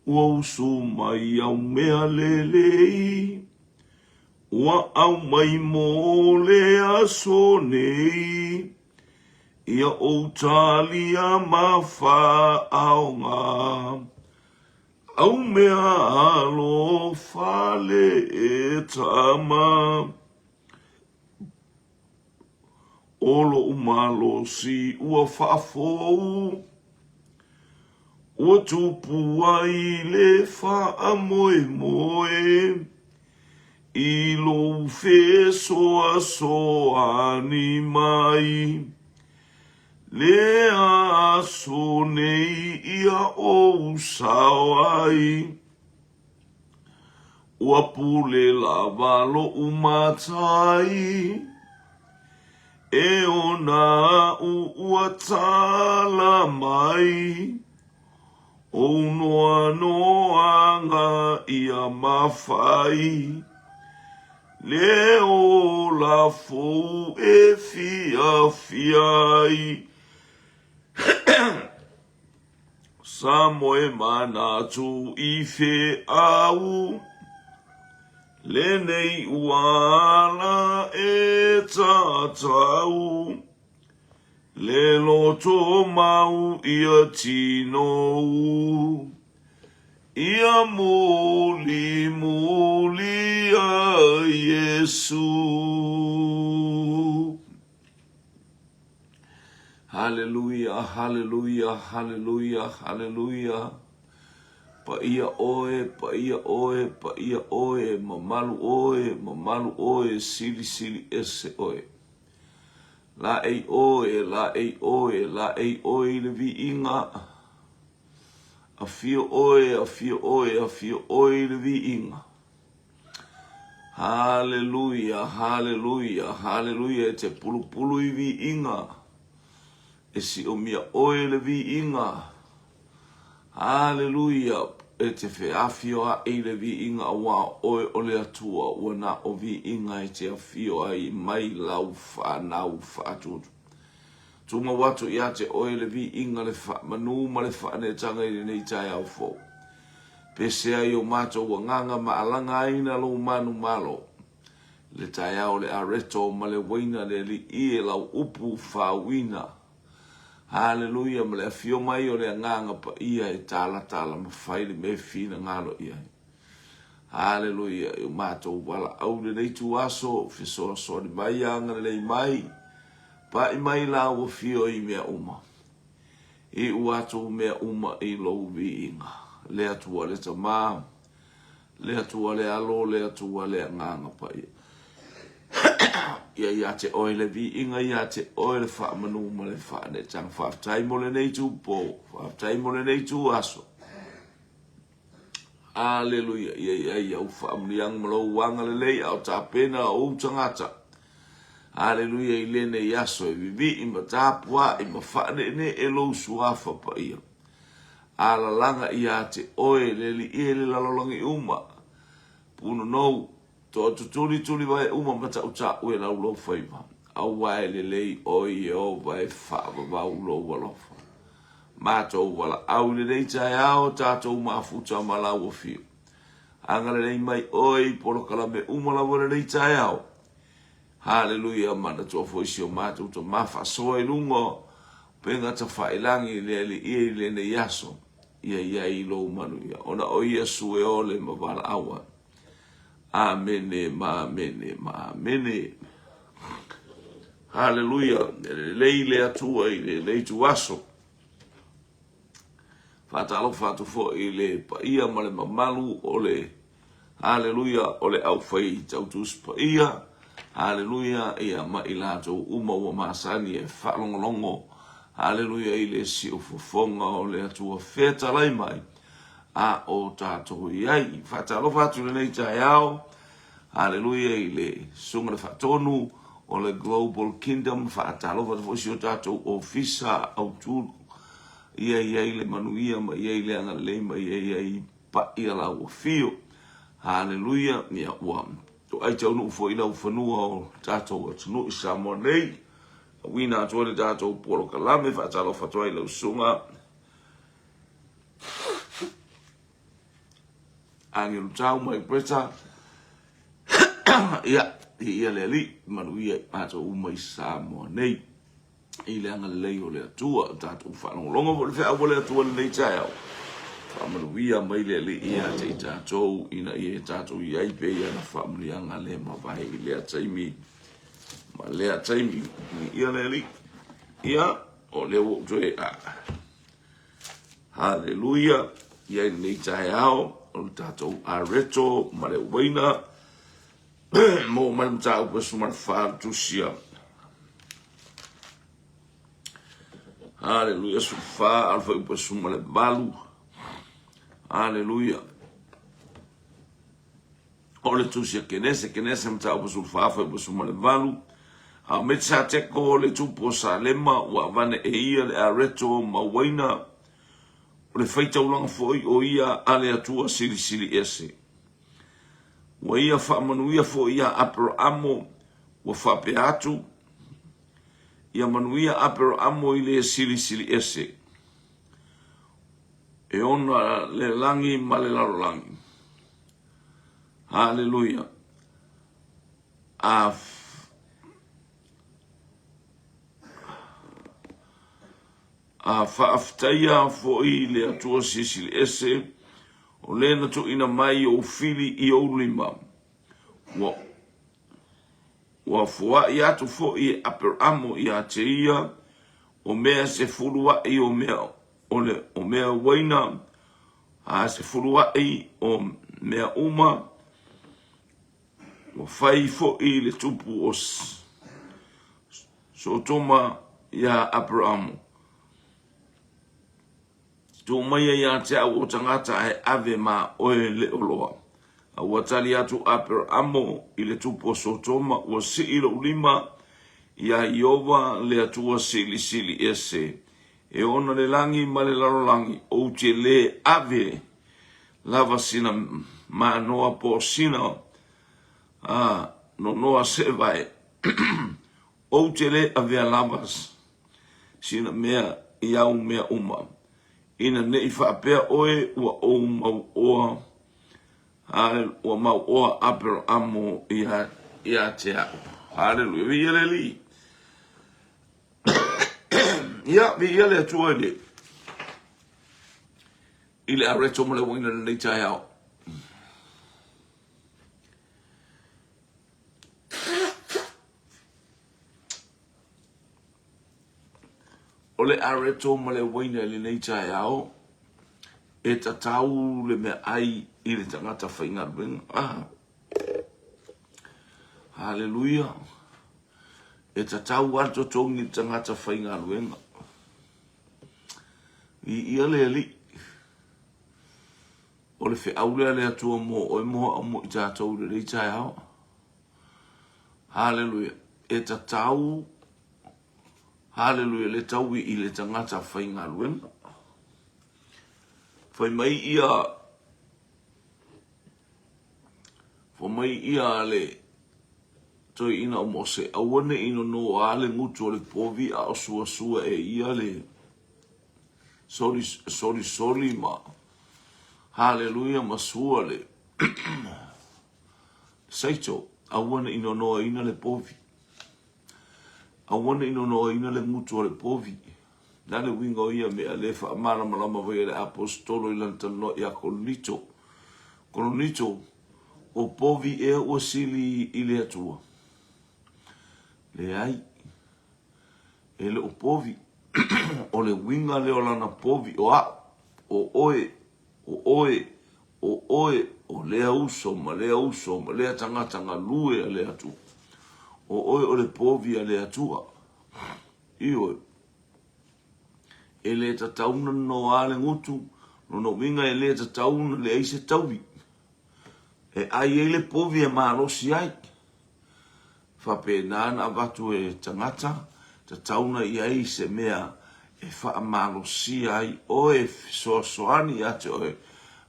Ua usu mai Haumea lelei, Ua aumai mo le aso nei, Ia ou talia ma faaaoga, Haumea alofa le tama. O loʻu malosi ua faafou, Ua tupu ai le faamoemoe, I lou fesoasoani mai, Le aso nei ia ou sao ai. Ua pule lava loʻu matai, E ona aʻu ua tala mai, Ou noanoaga ia mafai, Le ola fou e fiafia ai. Sa moe manatu i feau, Lenei ua ala e tatau, Le loto mau ia tinou, Ia muli muli a Iesu. Haleluia, haleluia, haleluia, haleluia. Paia ʻoe, paia ʻoe, paia ʻoe, mamalu ʻoe, mamalu ʻoe, silisili ese ʻoe. Laʻei ʻoe, laʻei ʻoe, laʻei ʻoe i le viiga. Afio ʻoe, afio ʻoe, afio ʻoe i le viiga. Haleluia, haleluia, haleluia e te pulupulu i viiga. E siʻomia ʻoe i le viiga. Haleluia, e te feafio aʻe i le viiga auā ʻoe o le Atua ua na o viiga e te afio ai mai lau whanau whaatutu. Tumau atu iā te ʻoe le viiga le faamanu ma le faaneetaga i lenei taeao fou. Pese ai o matou agaga ma alaga ai na lou manumalo. Le taeao le areto ma le uaina le alii e lau upu faauina. Haleluia ma le afio mai o le Agaga Paia e talatala ma fai le mea e finagalo i ai. Haleluia i o matou valaau i lenei ituaso, fesoasoani mai agalelei mai, paʻi mai lau afio i mea uma. Iu atu mea uma i lou viiga. Le Atua le Tama, le Atua le Alo, le Atua le Agaga Paia. Ia ia te oe le viiga, ia te oe le faamanu ma le faaneetaga. Faafetai mo lenei itupo, faafetai mo lenei ituaso. Aleluia, ia i ai au faamanuiaga ma lou agalelei a o tapena ou tagata. Aleluia i lenei aso e vivii ma tapuaʻi ma faaneenee lou suafa paia. Alalaga ia te oe le alii e le lalolagi uma. Punonou, toatutuli tulivae uma ma taʻutaʻu e lau lou faiva. Aua e lelei oe Ieova e faavavau lou alofa. Matou valaau i lenei taeao, tatou mafuta ma lau afio. Agalelei mai oe i polokalame uma lava o lenei taeao. Haleluia, manatua foi si o matou tama faasoa i luga o upega tafailagi i le Alii i lenei aso, ia i ai lou manuia, ona o Iesu e ole ma valaau ai. Amene ma amene ma amene. Haleluia, e lelei le Atua i lenei ituaso. Faatalofa atu foi i le paia ma le mamalu o le Haleluia o le aufai tautusi paia. Haleluia ia ma i latou uma ua masani e faalogologo. Haleluia i le siufofoga o le Atua fetalai mai a o tatou i ai. Faatalofa atu i lenei taeao. Haleluia i le Susuga le Faatonu o le Global Kingdom. Faatalofa atu foi si o tatou ofisa autu. Ia i ai le manuia ma i ai le agalelei ma ia i ai paia lau afio. Haleluia. Ia ua toai taunuu foi lau fanua o tatou atunuu i Samoa nei. Auina atu ai le tatou polokalame. Faatalofa atu ai i lau susuga. Agelu Tau, Mike Bretta, ia, viia le Alii, manuia i matou uma i Samoa nei. I le agalelei o le Atua, o tatou faalogologo foi i le feau a le Atua i lenei taeao. Faamanuia mai le Alii ia te i tatou, ina ia tatou i ai pea i ana faamanuiaga le mavae i lea taimi ma lea taimi. Viia le Alii. Ia, o lea ua ou toe a. Haleluia. Ia i lenei taeao, o le tatou areto ma le uaina, mo mai le mataupu 14 le tusia. Haleluia, 14, a o le fuaiupu 18. Haleluia. O le Tusi a Kenese, Kenese mataupu 14, fuaiupu 18. A o Metisateko le tupu o Salema, ua avane e ia le areto ma uaina, o le faitaulaga foi o ia a le Atua Silisili Ese. Ua ia faamanuia foi ia Aperaamo, ua faapea atu, Ia manuia Aperaamo i le Silisili Ese, e ona le lagi ma le lalolagi. Haleluia. A A faafetaia foi le Atua Silisili Ese, o le na tuuina mai ou fili i ou lima, ua, ua foai atu foi e Aperamo ia te ia, o mea sefuluaʻi o mea o le o mea uaina, a sefuluaʻi o mea uma, ua fai foi le tupu o Sotoma iā Aperamo. Tuu maia ia te au o tagata ae ave ma oe le oloa. A ua tali atu Aperamo i le tupu o Sotoma, ua sii lou lima iā Ieova le Atua Silisili Ese, e ona le lagi ma le lalolagi, ou te lē ave lava sina manoa po o sina a nonoa seevae, ou te lē avea lava sina mea i au mea uma, ina ne i faapea oe ua ou mau oa, ua mau oa Aperamo ia, ia te au. Haleluia. Viia le Alii. Ia, viia le Atua i le i le areto ma le uaina i lenei taeao. O le areto ma le uaina i lenei taeao, e tatau le meaai i le tagata faigaluega. Ah. Haleluia. E tatau lava le totogi i le tagata faigaluega. Viia le Alii. O le feau lea a le Atua mo oe mo au mo i tatou i lenei taeao. Haleluia. E tatau, haleluia, le taui i le tagata faigaluega. Fai mai ia, fai mai ia le toeaina o Mose, aua ne i nonoa le gutu o le povi a o suasua e ia le soli, solisoli ma haleluia ma sua le saito, aua ne i nonoaina le povi. Aua ne i nonoaina le gutu o le povi. Le a le uiga o ia mea le faamalamalama mai e le Aposetolo i lana talanoa ia Korinito? Korinito, o povi ea ua sili i le Atua? Leai, e le o povi. O le uiga lea o lana povi, o au, o oe, o oe, o oe, o lea uso ma lea uso ma lea tagata galue a le Atua. O oe o le povi a le Atua. Ioe. E le tatau ona nonoa le gutu, lona uiga e le tatau ona leai se taui. E ai ai le povi e malosi ai. Faapena ona avatu e tagata, tatau ona i ai se mea e faamalosia ai oe, e fesoasoani ia te oe,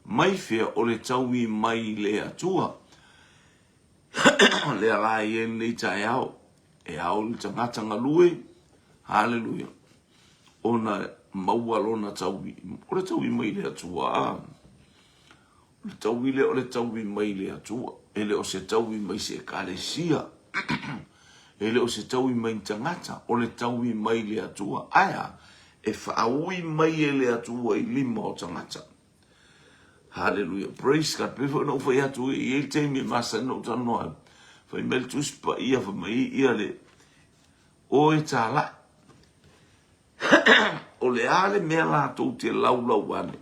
mai fea o le taui mai le Atua. Lea la e i ai lenei taeao, e ao i le tagata galue, haleluia, ona maua lona taui, o le taui mai le Atua. O le taui lea o le taui mai le Atua, e le o se taui mai se ekalesia, e le o se taui mai ni tagata, o le taui mai le Atua. Ae a? E faaui mai e le Atua i lima o tagata. Haleluia. Praise God. Pei foi ona ou fai atu e i ai le taimi e masani ona ou talanoa ai. Fai mai le Tusi Paia, fai mai ia le oe tāla'i. O le a le mea latou te laulau ane,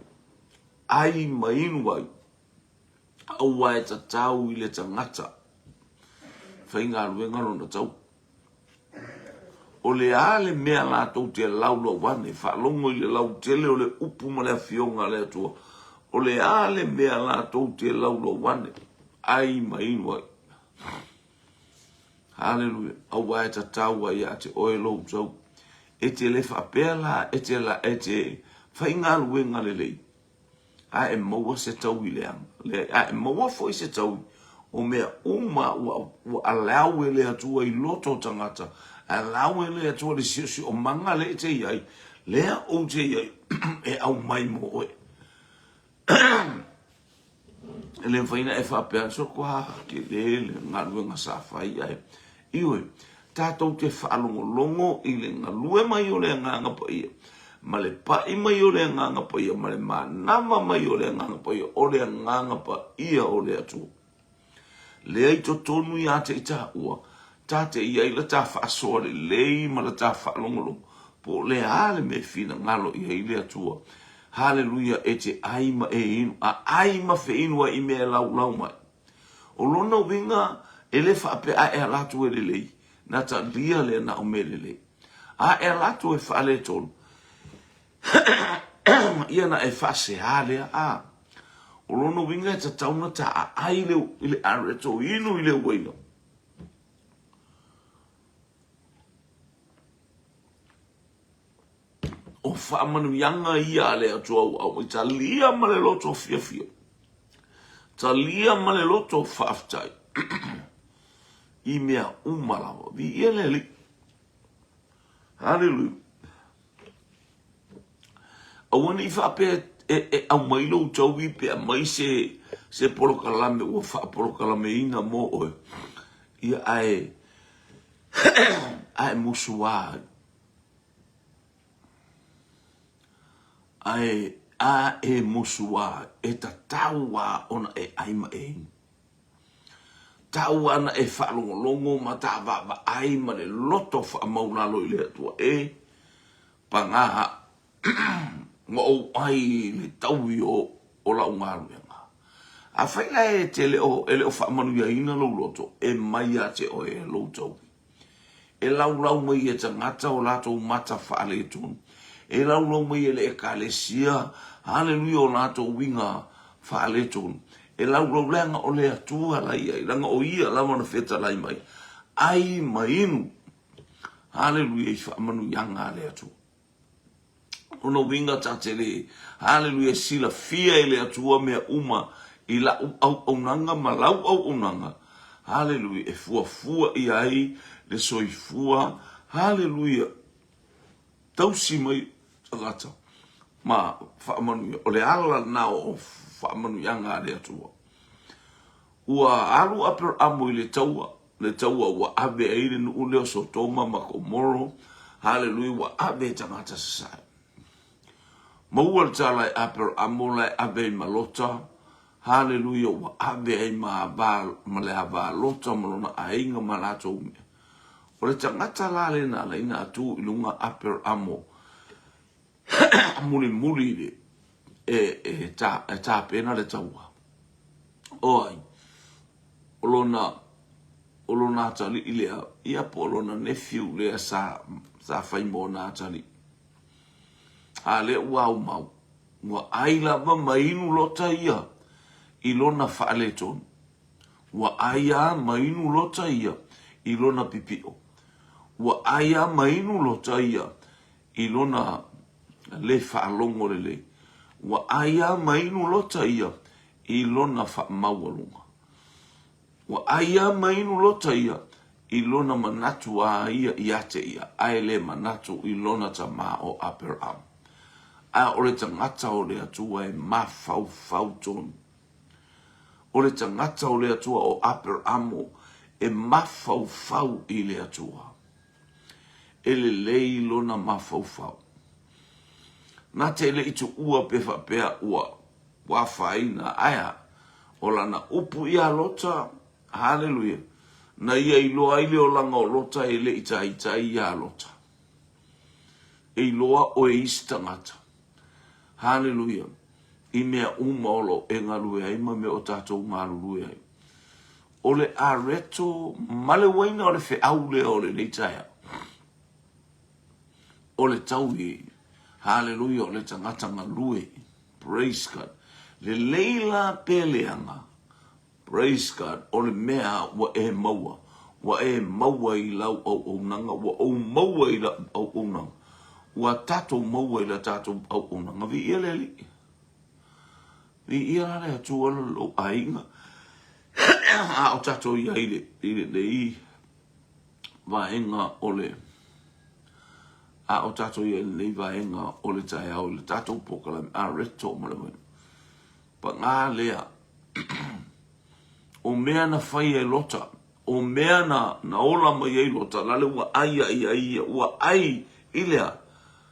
ai ma inu ai, aua e tatau i le tagata faigaluega lona tau. O le a le mea latou te laulau ane, faalogo i le lautele o le upu ma le afioga a le Atua, o le a le mea latou te laulau ane, ai ma inu ai. Haleluia. Aua e tatau ai ia te oe lou tau. E te le faapea la, e te, la, e te faigaluega lelei, a e maua se taui leaga. Leai, a e maua foi se taui, o mea uma ua, ua allow e le Atua i loto o tagata, allow e le Atua le siosiomaga lea e te i ai, lea ou te i ai, e aumai mo oe. E le mafai ona e faapea, soko a tele le galuega sa fai ae. Ioe, tatou te faalogologo i le galue mai o le Agaga Paia, ma le pai mai o le Agaga Paia, ma le manava mai o le Agaga Paia, o le Agaga Paia o le Atua. Lea i totonu ia te i taua, ta te i ai la ta faasoa lelei ma la ta faalogologo, po o le a le mea e finagalo i ai le Atua. Haleluia, e te ai ma e inu, a ai ma feinu ai i mea e laulau mai. O lona uiga, e le faapea a e ala atu e lelei, na talia lea na o mea lelei. A e ala atu e faaletonu, ia na e faasea lea, a. O lona uiga e tatau na ta aai i le, i le areto, inu i le uaina. O faamanuiaga ia a le Atua ua aumai, talia ma le loto fiafia, talia ma le loto faafetai i mea uma lava. Viia le Alii. Haleluia. Aua ne i faapea e, e aumai lou taui pe aumai se, se polokalame ua faapolokalameina mo oe. Ia ae, ae musuā ai. Ae a e musuā, e tatau lava ona e ʻai ma e inu. Tau ana e faalogologo ma taavaavaai ma le loto faamaulalo i le Atua e pagā ua ou ʻai i le taui o, o lau galuega. Afai la e te le o, e le o faamanuiaina lou loto, e mai ia te oe e lou taui. E laulau mai e tagata o latou mata faaletonu. E laulau mai e le Ekalesia, haleluia, o latou uiga faaletonu. E laulau leaga o le Atua la i ai, leaga o Ia lava na fetalai mai, ai ma inu, haleluia, i faamanuiaga a le Atua. Lona uiga ta te le, haleluia, e silafia e le Atua mea uma i la'u auaunaga ma lau auaunaga, haleluia, e fuafua i ai le soifua, haleluia, tausi mai tagata ma faamanuia. O le ala lena o faamanuiaga a le Atua. Ua alu Aperamo i le taua, le taua ua ave ai le nuu lea o Sotoma ma Komoro, haleluia, ua ave e tagata sasae. Maua le tala e Aperamo la e ave ai ma Lota, haleluia, ua ave ai ma, ava, ma le ava a Lota ma lona aiga ma latou mea. O le tagata la lena la ina tu i luga Aperamo, mulimuli i le e, e, ta, e tapena le taua. O ai? O lona, o lona atalii lea, ia po o lona nephew lea sa, sa fai mo ona atalii. A lea ua aumau, ua ai lava ma inu Lota ia i lona faaletonu. Ua ai a ma inu Lota ia i lona pipio. Ua ai a ma inu Lota ia i lona le faalogo lelei. Ua ai a ma inu Lota ia i lona faamaualuga. Ua ai a ma inu Lota ia i lona manatu a ia ia te ia, ae le manatu i lona tamā o Aperama. A o le tagata o le Atua e mafaufau tonu. O le tagata o le Atua o Aperamo e mafaufau i le Atua. E lelei lona mafaufau. Na te le i tuua pe faapea ua afaina, ae a? O lana upu ia Lota, haleluia, na ia iloa ai le olaga o Lota e le i taitai ia Lota. E iloa oe e isi tagata. Haleluia. I mea uma o lo o e galue ai ma mea o tatou galulue ai. O le areto ma le uaina o le feau lea o lenei taeao. O le taui, haleluia, o le tagata galue. Praise God. Lelei la pe leaga, Praise God, o le mea ua e maua, ua e maua i lau auaunaga, ua ou maua i lau auaunaga, ua tatou maua i la tatou auaunaga. Viia le Alii. Viia la le Atua lo lou aiga. A o tatou i ai i lenei vaega o le a o tatou i ai i lenei vaega o le taeao i le tatou polokalame areto ma le uaina. Paga lea, o mea na fai e Lota, o mea na, na ola mai ai Lota, lale ua ai ai ai ia, ua ai i le a?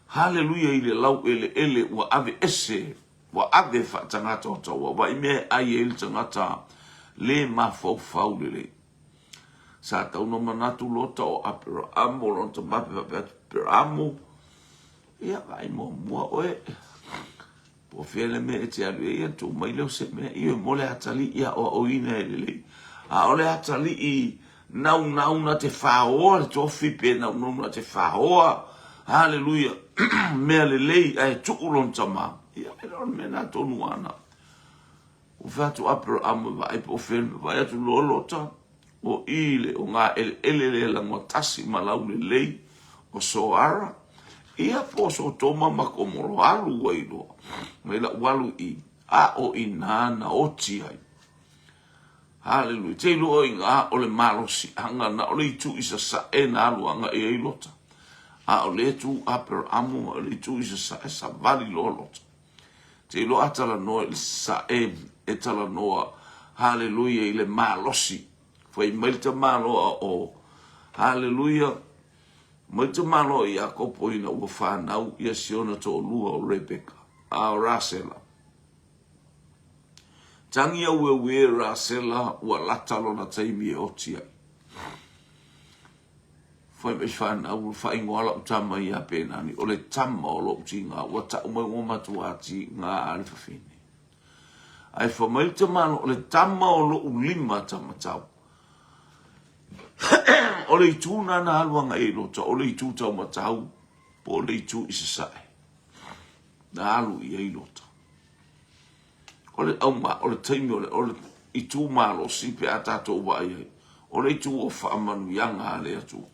Haleluia i le lau eleele ua ave ese, ua ave faatagata o taua, wa i mea e ai ai le tagata le mafaufau lelei. Sa tau na manatu Lota o Aperamo, lona tamape faapea atu, Aperamo, ia vaai muamua oe. Po o fea le mea e te alu i ai, ona tuu mai lea o se mea. Ioe, mo le atalii aoaoina e lelei. A o le atalii naunau na te faoa le tofi pe naunau na te faoa, haleluia, mea lelei ae tuu lona tama, ia, e le o le mea lena tonu āna. Ua fai atu Aperahama e vaai po o fea le mea, vaai atu loa Lota, o i le o ngā eleele lea lagoa tasi ma lau lelei o Soara, ia po o Sotoma ma Komoro, alu ua iloa, mai la'u alu i, a o inā na oti ai. Haleluia. Te iloa i ngā o le malosiaga na o le itu i sasae na alu agaʻi ai Lota. A o le tu Aperahama o le itu i sasae savali loa Lota. Te iloa a talanoa i le sae e talanoa, haleluia, i le malosi. Fai mai le tamaloa o, haleluia, mai le tamaloa i Iakopo ina ua fanau ia siona toalua o Rebeka, a o Rasela. Tangi aueue Rasela ua lata lona taimi e oti ai. Fai mai whanau, ua whaingoa lau tama ia Penani, o le tama o lou tiga, ua tau mai ua matua tiga a le fafine. Ae fai mai le tamalo, o le tama o lou lima tamatau. O le itu na na alu agai i Lota, o le itu taumatau, po o le itu i sasae. Na alu i ai Lota. O le auma, o le taimi o le, o le itu malosi pe a tatou vaai ai, o le itu o faamanuiaga a le Atua.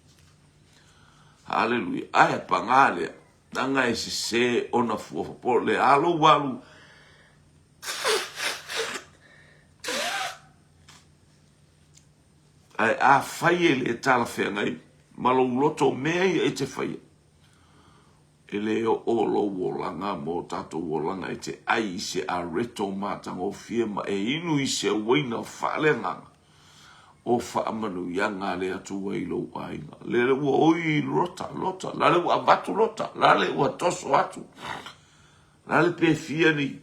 Haleluia. Ae paga lea, leaga e sese ona fua po o le a lou alu ae afai e le talafeagai ma lou loto mea ia e te faia, E le oo lou olaga mo tatou olaga e te ai i se areto matagofie ma e inu i se uaina faaleagaga o faamanuiaga a le Atua i lou aiga. Lele ua oi Lota, Lota, lale ua avatu Lota, lale ua toso atu, lale pe fia ni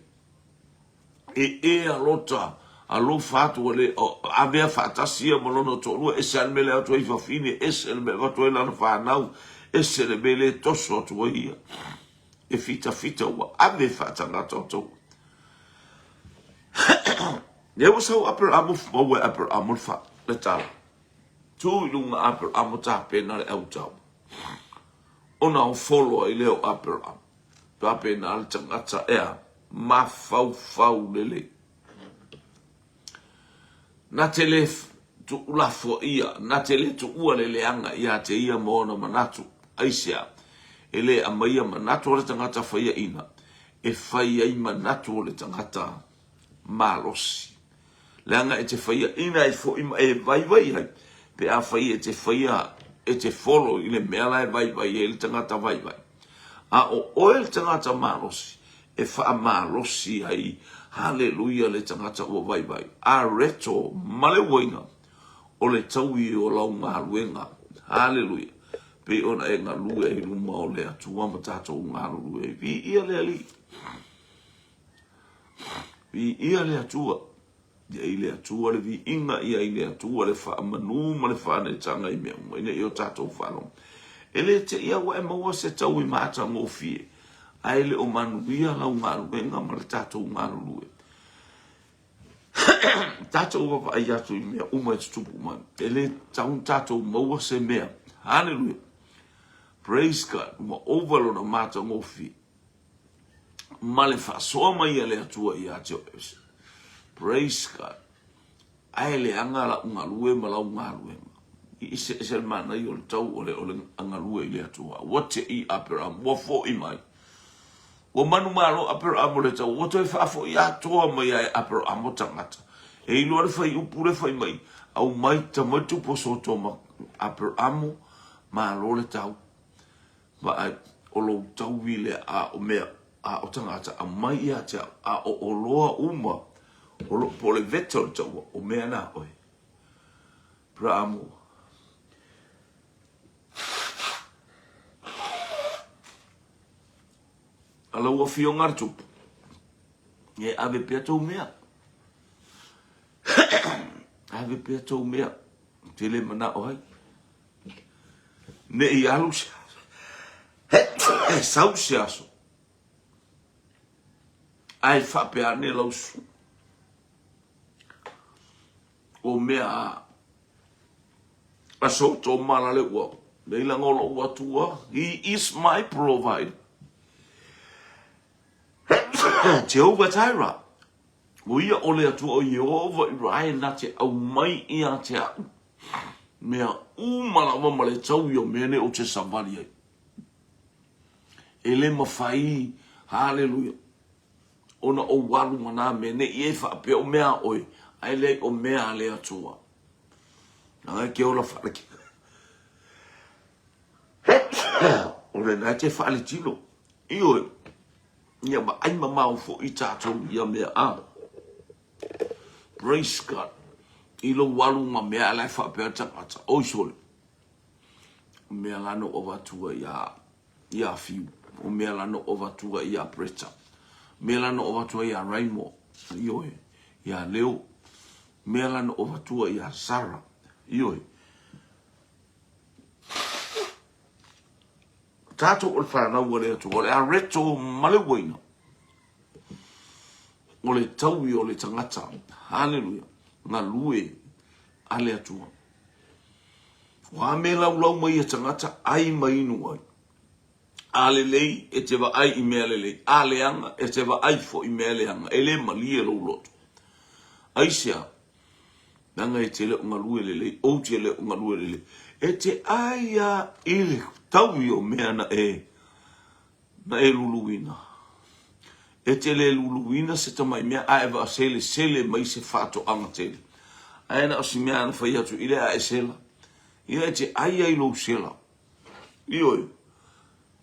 e e a Lota, alofa atu ua le avea faatasi ia ma lona toalua, ese lava le mea le atu ai fafine, ese le mea e avatu ai lana fanau, ese le mea le toso atu ai ia. E fitafita ua ave faatagata o tou. Lea ua sau Aperamo, maua e Aperamo le fa, le tala. Tu i luga Aperamo tapena le autau. Ona ofolo ai lea o Aperamo. Faapena le tagata ea mafaufau lelei. Na te le tuulafoaia, na te le tuua le leaga ia te ia ma ona manatu. Aisea? E le aumaia manatu o le tagata faiaina e fai ai manatu o le tagata malosi. Leaga e te faiaina ai foi ma e vaivai ai, pe afai e te faia, e te folo i le mea la e vaivai ai le tagata vaivai. A o oe le tagata malosi, e faamalosi ai, haleluia, le tagata ua vaivai. Areto ma le uaina o le taui o lau galuega, haleluia, pei ona e galue ai i luma o le Atua ma tatou galulue ai. Viia le Alii. Viia le Atua. Ia i le Atua le viiga, ia i le Atua le faamanu ma le faaneetaga i mea uma, ina ia o tatou faalogo. E le te i a ua e maua se taui matagofie, ae le o manuia lau galuega ma le tatou galulue. Tatou vaavaai atu i mea uma e tutupu mai. E le tatau ona tatou maua se mea. Hallelujah. Praise God. Ua ova lona matagofie. Ma le faasoa mai a le Atua ia te oe. Praise God. Ae leaga lau galue ma lau galuega. I se ese le manaia o le tau o le o le galue i le Atua. Ua te i Aperaham, ua foi mai. Ua manumalo Aperaham o le tau, ua toe faafoi atoa mai ai Aperaham o tagata. E iloa le fuaiupu le fai mai, aumai tamai tupu o Sotoma, Aperaham, malo le tau. Vaai, o lou taui lea, a o mea, a o tagata, aumai ia te au, a o oloa uma, o lo, po o le veta o le taua, o mea na oe. Aperaham, A lau afioga le tupu, e ave pea tou mea. Ave pea tou mea. Te le manao ai. Ne i alu se aso, sau se aso, ae faapea ane lau susu. O mea a a Sotoma la le ua nei laga o lou Atua, He is my provider. Jehovah Jireh, o ia o le Atua o Iehova i rae na te aumai ia te au. Mea uma lava ma le taui o mea nei ou te savali ai. E le mawhai, haleluia, ona ou alu ma nā mea nei e faapea o mea a oe, ae leai o mea a le Atua. Nanga e ke ola whale ki. O le nā te whale tino. Ioe, ia ma ai mamao foʻi tātou ia mea a. Praise God. I lou alu ma mea ala e faapea tagata. Oi sole. O mea la no avatua ia ia Fiu. O mea la no avatua ia Bretta. Mea la no avatua ia Raimo. Ioe. Ia Leo. Mea la no avatua ia Sarah. Ioe. Tātou o le whanau a le Atua, o le areto ma le uaina, o le taui o le tagata. Haleluia. Galue a le Atua. O a mea laulau mai ia tagata, ai ma inu ai. A lelei e te vaai i mea lelei, a leaga e te vaai foi i mea leaga, e le malie lou loto. Aisea? Leaga e te le o galue lelei, ou te le o galue lelei. E te ai a i le taui o mea na e na e luluina. E te le luluina se tamai mea a e vaaselesele mai se faatoaga tele. Ae na o si mea na fai atu i le a e sela. Ia e te ai ai lou sela. Ioe.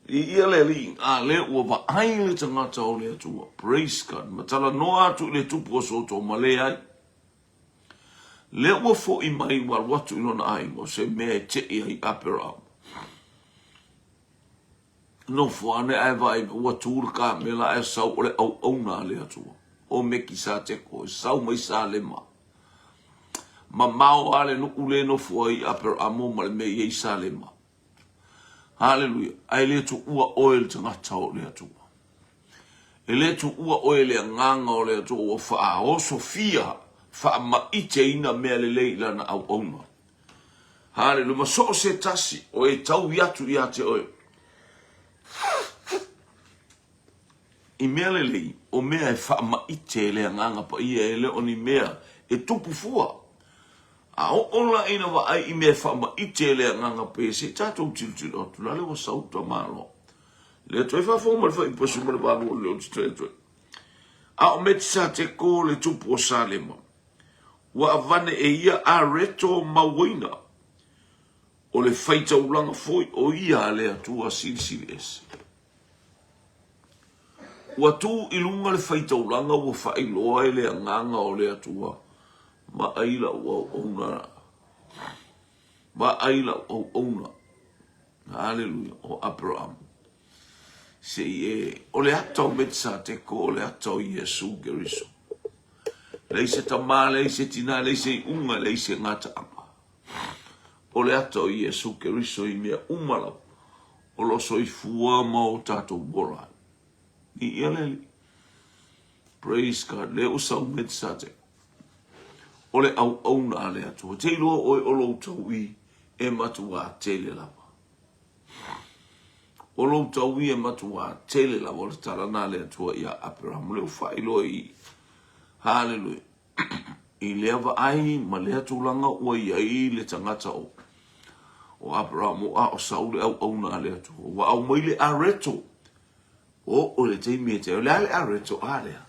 I ia le alii, a le ua vaai le tagata o le Atua. Praise God. Ma talanoa atu i le tupu o Sotoma, leai. Lea ua foi mai ua alu atu i lona aiga, o se mea e tei ai Aperahama. Nofo ane ae vaai mai, ua tu le kamela ae sau o le auauna a le Atua, o Mekisateko, e sau mai Salema. Mamao lava le nuu le nofo ai Aperamo ma le mea i ai Salema. Haleluia. Ae le tuua oe le tagata o le Atua. E le tuua oe le agaga o le Atua ua faaosofia, faamaiteina mea lelei i lana auauna. Haleluia. Ma so o se tasi o e taui atu ia te oe. I mea lelei, o mea e faamaite e le Agaga Paia e le o ni mea e tupu fua. A oo la ina vaai i mea e faamaite e le Agaga Paia, se i tatou tilotilo atu, la le ua sau tamaloa. Le toe faafofoga mai le fuaiupu 18 o le o te toe atu ai. A o Metisateko le tupu o Salema, ua avane e ia areto mauaina, o le faitaulaga foi o ia a le Atua Silisili Ese. Ua tu i luga le faitaulaga ua faailoa e le Agaga o le Atua, Vaai lau auauna, vaai lau auauna. Haleluia, o Aperahama. Se i e, o le ata o Metisateko, o le ata o Iesu Keriso. Leai se tamā, leai se tinā, leai se iuga, leai se gataaga. O le ata o Iesu Keriso i mea uma lava, o lo o soifua ma o tatou ola ai. Viia le Alii. Praise God. Lea ua sau Metisateko. O le auauna a le Atua. Te iloa oe o lou tauī e matuā tele lava. O lou tauī e matuā tele lava. O le tala na a le Atua iā Aperahama. Lea ua faailoa i i. Haleluia. I lea vaai ma lea tulaga ua i ai le tagata o o Aperahama, a o sau le auauna a le Atua. Ua aumai le areto. Oo i le taimi e te, o le a le areto a lea?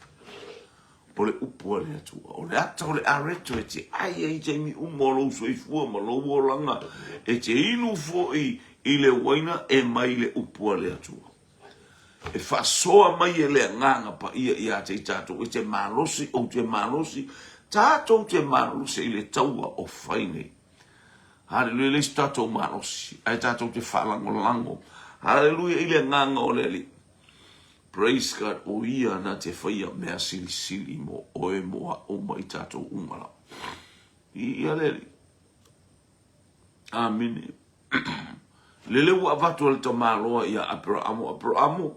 O le upu a le Atua. O le ata o le areto e te ai ai i taimi uma o lou soifua ma lou olaga, e te inu foi i le uaina e mai le upu a le Atua. E faasoa mai e le Agaga Paia ia te i tatou, e te malosi, ou te malosi, tatou te malosi i le taua o fai nei. Haleluia, e leai se tatou malosi, ae tatou te faalagolago. Haleluia i le agaga o le Alii. Praise God, o ia na te faia mea silisili mo oe, mo a'u ma i tatou uma lava. Viia le Alii. Amene. Lele ua avatu e le tamaloa ia Aperamo, Aperamo,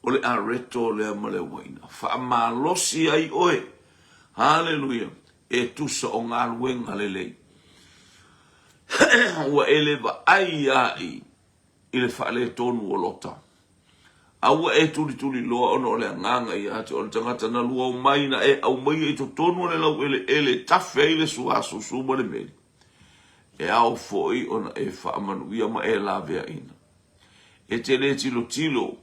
o le areto lea ma le uaina. Faamalosi ai oe. Haleluia. E tusa o galuega lelei. Ua e le vaai ai i le faaletonu o Lota. A ua e tulituliloa ona o le agaga ia te oe le tagata na luau mai na e aumaia i totonu o le laueleele e tafe ai le suasusu ma le meli. E ao foi ona e faamanuia ma e laveaina. E te le tilotilo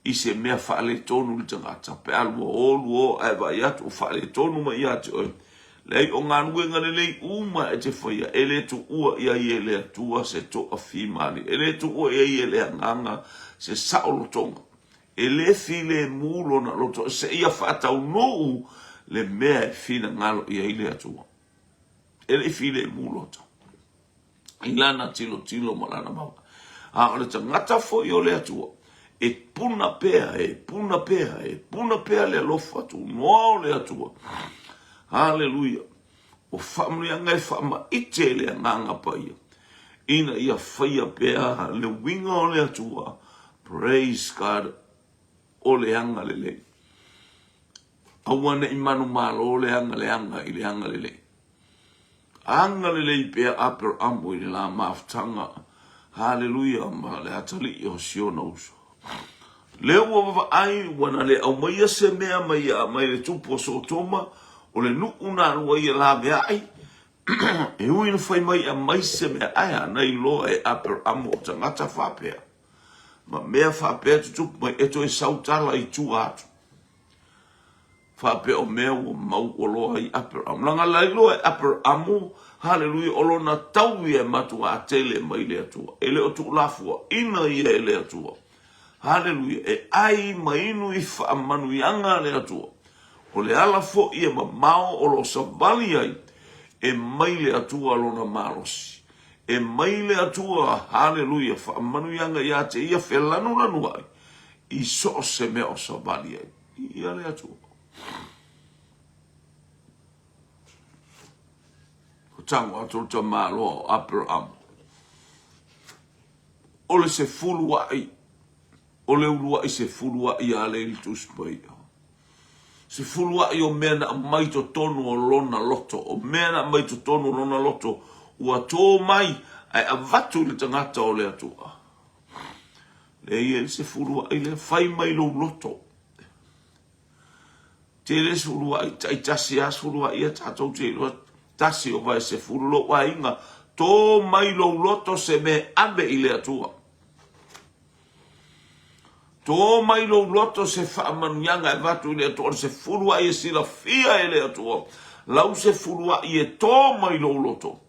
i se mea faaletonu i le tagata, pe a 22 ae vaai atu o faaletonu mai ia te oe. Leai, o galuega lelei uma e te faia, e le tuua i ai e le Atua se toafimalie, e le tuua i ai e le Agaga se saolotoga, e le filemu lona loto seia faataunuu le mea e finagalo i ai le Atua. E le i filemu Lota i lana tilotilo ma lana vaavaai. A o le tagata foi o le Atua, e puna pea, e puna pea, e puna pea le alofa tunoa o le Atua. Haleluia! O faamanuiaga e faamaite e le Agaga Paia, ina ia faia pea le uiga o le Atua. Praise God! O le agalelei. Aua ne i manumalo le agaleaga i le agalelei. Agalelei pea Aperamo i le la mafutaga, haleluia, ma le atalii o Siona uso. Lea ua vavaai ua na le aumaia se mea mai a mai le tupu o Sotoma, o le nuu na alu ai e laveai, e ui na fai mai e aumai se mea, ae a na iloa e Aperamo o tagata faapea, ma mea faapea tutupu mai, e toe sau tala i tua atu. Faapea o mea ua mau oloa ai Aperamo. Leaga la iloa e Aperamo, haleluia, o lona taui e matuā tele mai le Atua. E le o tuulafoaina ia e le Atua. Haleluia, e ai ma inu i faamanuiaga a le Atua. O le ala foi e mamao o lo o savali ai, e mai le Atua lona malosi. E mai le Atua, haleluia, faamanuiaga ia te ia felanulanuai i so o se mea o savali ai. Viia le Atua. Ko tago atu le tamaloa o Aperamo. O le sefuluai, o le uluai sefuluai a le i le Tusi Paia. Sefuluai o mea na aumai totonu o lona loto, o mea na aumai totonu o lona loto, ua tō mai ae avatu i le tagata o le Atua. Lea ia le sefuluai lea, fai mai lou loto. Tele sefuluai, taitasi lava sefuluai ia tatou te iloa, tasi ova e sefulu lou aiga, tō mai lou loto se mea e ave i le Atua. Tō mai lou loto se faamanuiaga e avatu i le Atua, o le sefuluai e silafia e le Atua, lau sefuluai e tō mai lou loto.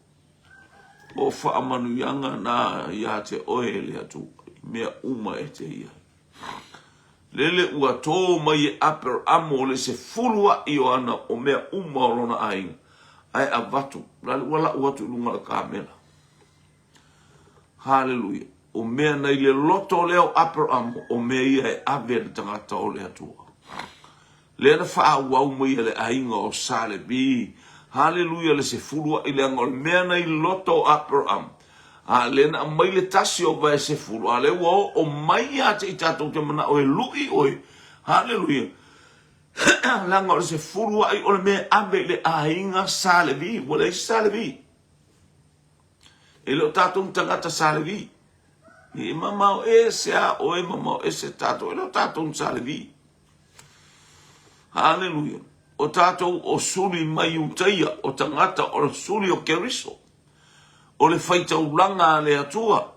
O faamanuiaga na ia te oe e le Atua, i mea uma e te i ai. Lele ua tō mai e Aperamo le sefuluaʻi o ana o mea uma o lona aiga, ae avatu, lale ua lau atu i luga o le kamela. Haleluia. O mea nei le loto lea o Aperamo, o mea ia e ave e le tagata o le Atua. Lea na faaauau mai e le aiga o Sa Levi, haleluia, le sefuluaʻi leaga o le mea na i loto o Aperamo, a lea na aumai le tasi o vae sefulu, a lea ua oo mai ia te i tatou te manao e luʻi oe, haleluia, leaga o le sefuluaʻi o le mea e ave i le aiga Sa Levi, ua leai se Sa Levi. E le o tatou ni tagata Sa Levi. E mamao ese a oe, mamao ese tatou, e le o tatou ni Sa Levi. Haleluia. O tatou o suli mai Iutaia, o tagata o suli o Keriso, o le faitaulaga a le Atua.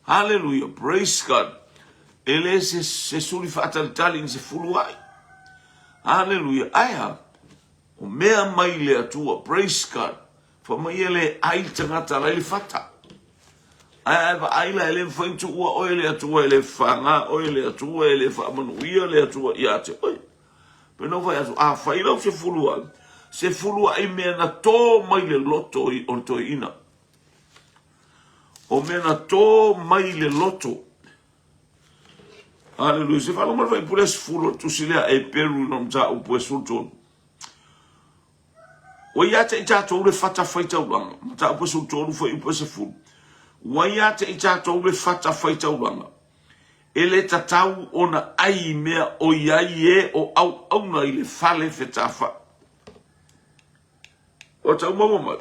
Haleluia. Praise God. E le se, se suli faatalitali ni se fuluai. Haleluia. Ae a? O mea mai le Atua. Praise God. Fai mai e le ai le tagata la i le fata. Ae a e vaai la e le mafai ona tuua oe e le Atua, e le faga oe e le Atua, e le faamanuia le Atua ia te oe. Pei ona ou fai atu, a fai lau sefuluai, sefuluai mea na tō mai le loto o le toeaina. O mea na tō mai le loto. Aleluia. Se faalogo mai le faipule 10 o le tusi lea e Peru i lona mataupu e 13. Ua ia te i tatou le fata faitaulaga, mataupu e 13 fuaiupu e 10. Ua ia te i tatou le fata faitaulaga, e le tatau ona ai i mea o i ai e o auauna i le fale fetafai. Ua tau maua mai.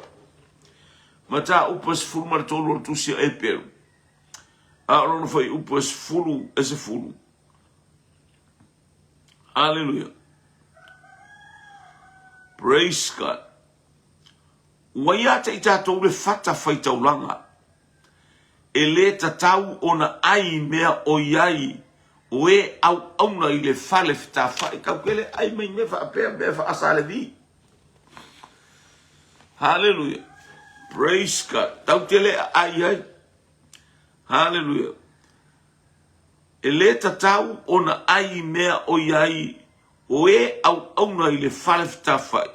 Mataupu e 13 o le tusi a Eperu, a o lona fuaiupu e 10 e 10. Aleluia. Praise God. Ua ia te i tatou le fata faitaulaga. E le tatau ona ai mea o i ai o e auauna i le fale fetafai. Kau ke le ai mai mea faapea mea faasalevi. Hallelujah. Praise God. Tau te le ai ai. Hallelujah. E lē tatau ona ai i mea ʻoiai o e auauna i le fale fetafai.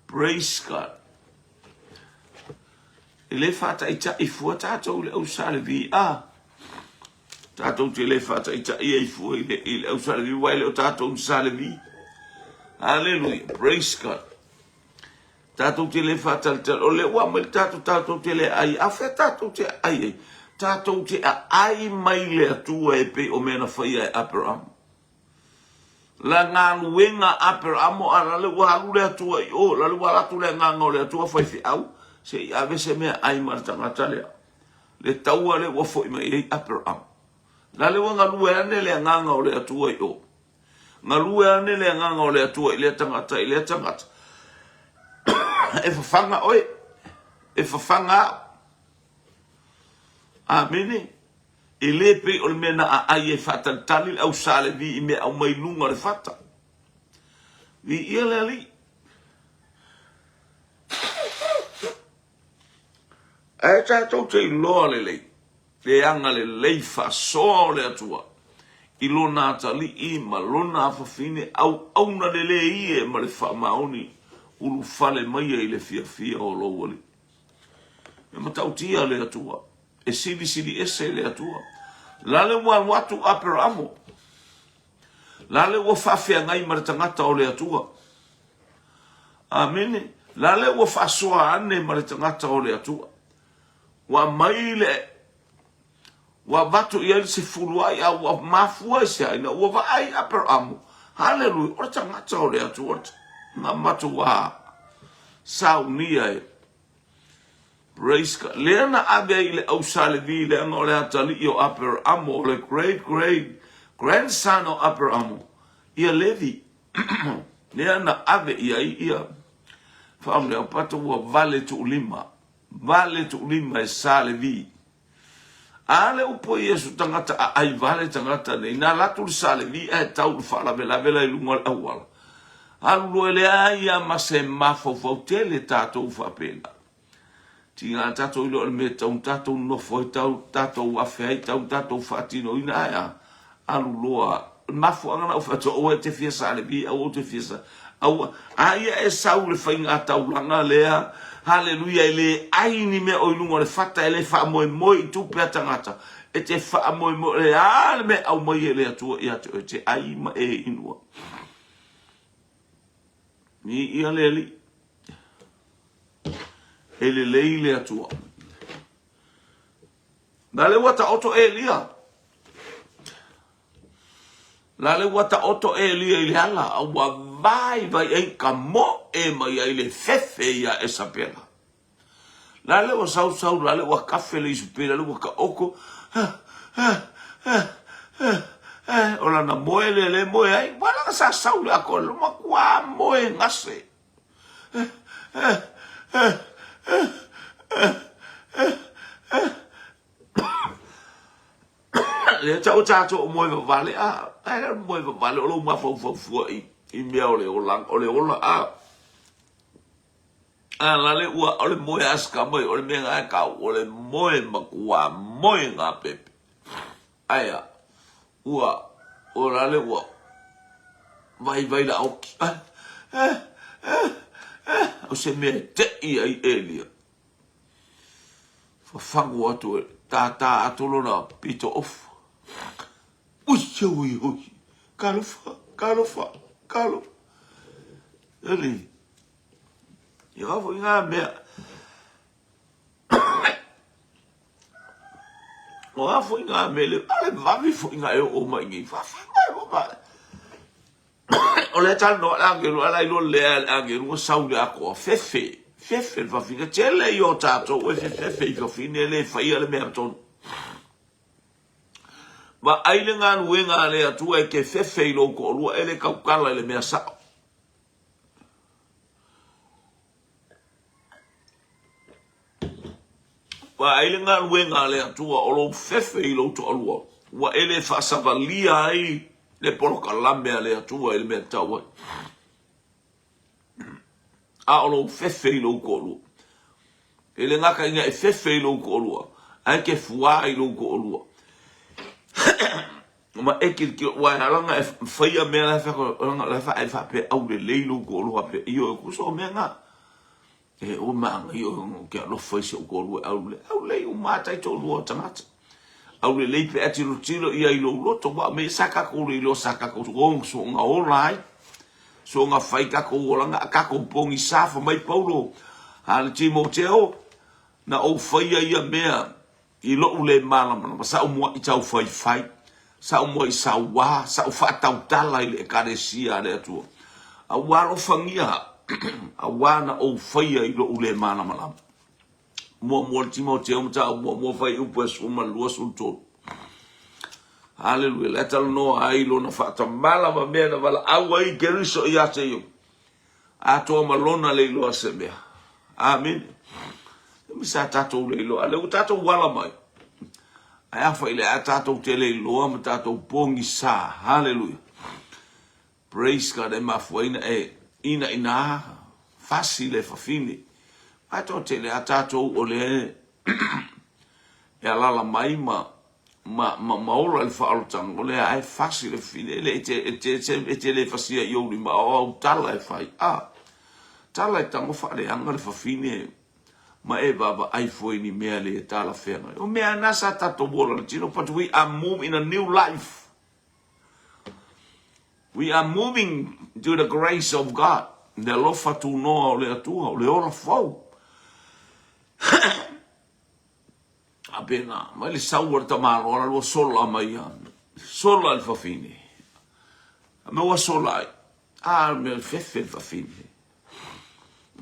Praise God. E lē faataitaʻi fua tatou i le au Sa Levi, a. Tatou te lē faataitaʻi ai fua i le, i le au Sa Levi, aua e le o tatou ni Sa Levi. Hallelujah. Praise God. Tatou te le faatalitali, o lea ua aumai le tatou, tatou te le ai, a fea tatou te aai ai? Tatou te aai mai le Atua e pei o mea na faia e Aperamo. La galuega Aperamo, a la le ua alu le Atua i o, la le ua alu atu le agaga o le Atua faifeau, se i ave se mea ai ma le tagata lea. Le taua lea ua foi mai ai Aperamo. La le ua galue ane le agaga o le Atua i o. Galue ane le agaga o le Atua i lea tagata, i lea tagata. E fafaga oe, e fafaga au. Amene. E le pei o le mea na aai ai faatalitali le au Sa Levi i mea aumai luga o le fata. Viia le Alii. Ae tatou te iloa lelei le agalelei faasoa o le Atua i lona atalii ma lona afafine auauna lelei e ma le faamaoni ulufale maia i le fiafia o lou Alii. E matautia le Atua, e silisili ese le Atua. La le ua alu atu Aperamo, la le ua faafeagai ma le tagata o le Atua. Amene. La le ua faasoa ane ma le tagata o le Atua. Ua aumai le ua avatu i ai le sefuluai a ua mafua i se ina ua vaai Aperamo. Haleluia, o le tagata o le Atua na matuā saunia e Praise God. Lea na ave ai i le au Sa Levi leaga o le atalii o Aperamo, o le great great grandson o Aperamo, ia Levi. Lea na ave i ai ia Faamuliaupata ua vale tuulima, vale tuulima e Sa Levi. A le upu a Iesu tagata aai vale tagata nei, na alu atu le Sa Levi ae tau i le faalavelave la i luga o le auala. Alu loa e leai a ma se mafaufau tele tatou faapena. Tiga tatou iloa o le mea tau tatou nofo ai, tau tatou afe ai, tau tatou faatinoina ae a alu loa. mafuaaga na ou fai atu aua e te fia salevi, aua ou te fia sa, aua, a ia e sau le faiga taulaga lea, haleluia, e le ai ni mea o i luga o le fata, e le faamoemoe i tupe a tagata, e te faamoemoe, o le a le mea e aumai e le Atua ia te oe, e te ai ma e inu ai. Viia le Alii. E lelei le Atua. La le ua taoto Elia. La le ua taoto Elia i le ala, a ua vaivai ai ka moe mai ai le fefe iā Esapela. La le ua sausau, la le ua kafe le Isapela, le ua taoto, ha, ha, ha, ha, ha, o lana moe lea le moe ai. Ua laga sa sau le atoa, le matua moe gase. Lea tau tatou o moe vavale, a, ai le moe vavale o lou mafaufau fua i, i mea o le ola, o le ola, a. A la le ua, o le moe a sikama o le mea ngā kau, o le moe matua moe ngā pepe. Aia, ua, o la le ua vaivai la oki. Eh, eh, eh, eh, o se mea e teʻi ai Elia. Fafagu atu e tātā atu lona pito ofu. Ui, ui, ui, talofa, talofa, talofa. Eli, i ngā foi ngā mea. O a foi ngā mea le, a le vave foi ngā e oo mai nei. Whawhanga e wama. O le talanoa le agelu, ala i lo lea le agelu, ua sau le akoa, fefe, fefe le fafine, tele i o tātou, e fefefe i fafine, le whaia le mea tonu. Ma ai le galuega a le Atua e te fefe i lou toalua, e le tautala i le mea sao. Vaai le galuega a le Atua o lou fefe i lou toalua, ua e le faasavalia ai le polokalame a le Atua i le mea tatau ai. A o lou fefe i lou toalua. E le gata ina e fefe i lou toalua, ae te fuā i lou toalua. Ma e tilotilo, ua e ala ona e faia mea la e fai atu, faapea aulelei lou toalua, faapea, ioe, tusa o mea na. E ua manaia ou te alofa i si ou toalua e aulelei. Aulelei uma lava taitoalua o tagata. Aulelei pe a tilotilo ia i lou loto, aua o mea ia sa tatou le iloa sa tatou soona ola ai, soona fai tatou olaga a tatou pogisa. Fai mai Paulo a le Timoteo, na ou faia ia mea I lou le malamalama, sa ou muaʻi taufaifai, sa ou muaʻi sauā, sa ou faatautala i le Ekalesia a le Atua, a ua alofagia au, auā na ou faia i lou le malamalama. Muamua le Timoteo mataupu muamua fuaiupu e 12 13. Haleluia. Le talanoa ai lona faatamala ma mea na valaau ai Keriso ia te ia. Atoa ma lona le iloa se mea. Amene. E sa tatou le iloa. A lea ua tatou ala mai. Ae a fai le a tatou te le iloa ma tatou pogisa. Haleluia. Praise God. E mafua ai na e ina ina fasi le fafine. Ae to te le a tatou o le e alala mai ma ma, ma, ma ola i le faaolataga, o lea e fasi le fafine, e le, e te, e te, e te le fasia i ou lima, o au tala e fai. A, tala e tago faaleaga le fafine, ma e vaavaai fua i ni mea le talafeagai. O mea na sa tatou ola le tino, but we are moving in a new life. We are moving to the grace of God. Le alofa tunoa o le Atua, o le ola fou. A pena, mai le sau a le tamaloa la ua sola mai ia, sola le fafine. A mea ua sola ai, a mea fefe le fafine.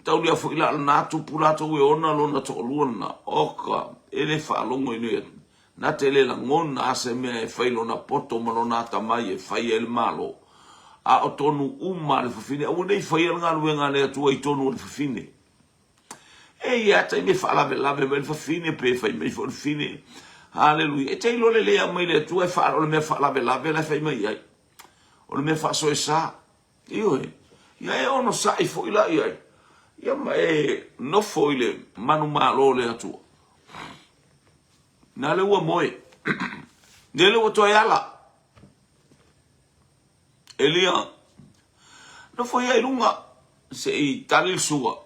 Taulia foi la lena tupu latou e ona lona toalua lena, oka, e le faalogo i le, na te le lagona a se mea e fai lona poto ma lona atamai e fai ai le Malo. A o tonu uma a le fafine, aua ne i faia le galuega a le Atua i tonu o le fafine. E i ai taimi e faalavelave mai le fafine pe fai mai foi le fine. Haleluia. E te iloa lelei lava mai le Atua e faa, o le mea faalavelave la e fai mai ai. O le mea faasoesa. Ioe. Ia e onosai foi la i ai. Ia ma e nofo i le manumalo o le Atua. Na le ua moe. Lele ua toe ala. Elia, nofo ia i luga se i tali le sua.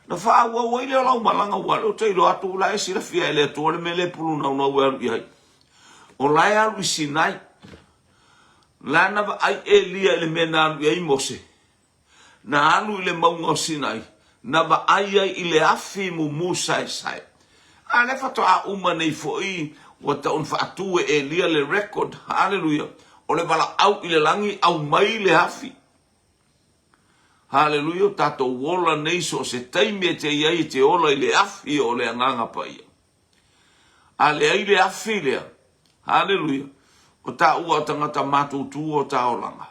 Na faaauau ai lea o lau malaga aua o lea ou te iloa atu o la e silafia e le Atua le mea lea e pulunaunau e alu i ai. O la e alu i Sinai. La na vaai Elia i le mea na alu i ai Mose. Na alu i le mauga o Sinai, na vaai ai i le afi mumu saesae. A lea faatoa uma nei foi ua tau ina faatu e Elia le record, haleluia, o le valaau i le lagi, aumai le afi. Haleluia, o tatou ola nei so o se taimi e te i ai e te ola i le afi o le Agaga Paia. A leai le afi lea, haleluia, o taua o tagata matutu o ta olaga.